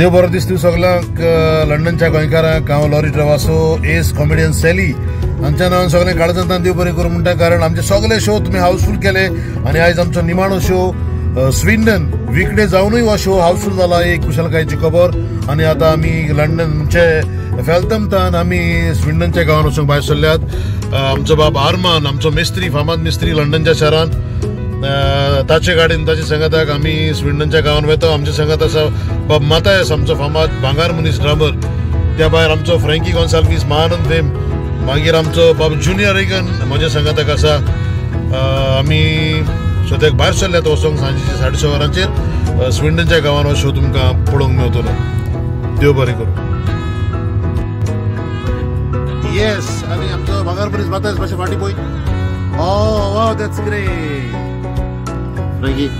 देव बरो दीस दिवं सगल्यांक लंडनच्या गोंयकारांक. हांव लॉरी ट्रेवासो एस कॉमेडियन सॅली हांच्या नांवान सगळें काळजांतल्यान देव बरें करूं म्हणटा, कारण आमचे सगळे शो तुमी हाऊसफूल केले आनी आयज आमचो निमाणो शो स्विंडन विकडे जावनूय हो शो हाऊसफूल जाला, एक कुशलकायेची खबर. आनी आतां आमी लंडन म्हणजे फेल्थमतान आमी स्विंडनच्या गांवान वचूंक भायर सरल्यात. आमचो बाब आरमान, आमचो मिस्त्री, फामाद मिस्त्री लंडनच्या शहरान, ताचे गाडयेन ताचे सांगाताक आमी स्विंडनच्या गांवान वता. आमच्या सांगात आसा बाब मातायस, आमचो फामाद भांगार मनीस ड्रमर. त्या भायर आमचो फ्रँकी गोन्साल्वीस महानंद फेम, मागीर आमचो बाब ज्युनियर रेगन म्हज्या सांगाताक आसा. आमी सद्याक भायर सरल्यात वचोंक सांजेचे 6:30 वरांचेर स्विंडनच्या गांवान हो शो तुमकां पळोवंक मेळटलो. देव बरें करूं. येस, आनी आमचो भांगार मनीस मातायस मातशें फाटीं पळय. Oh wow, that's great Frankie.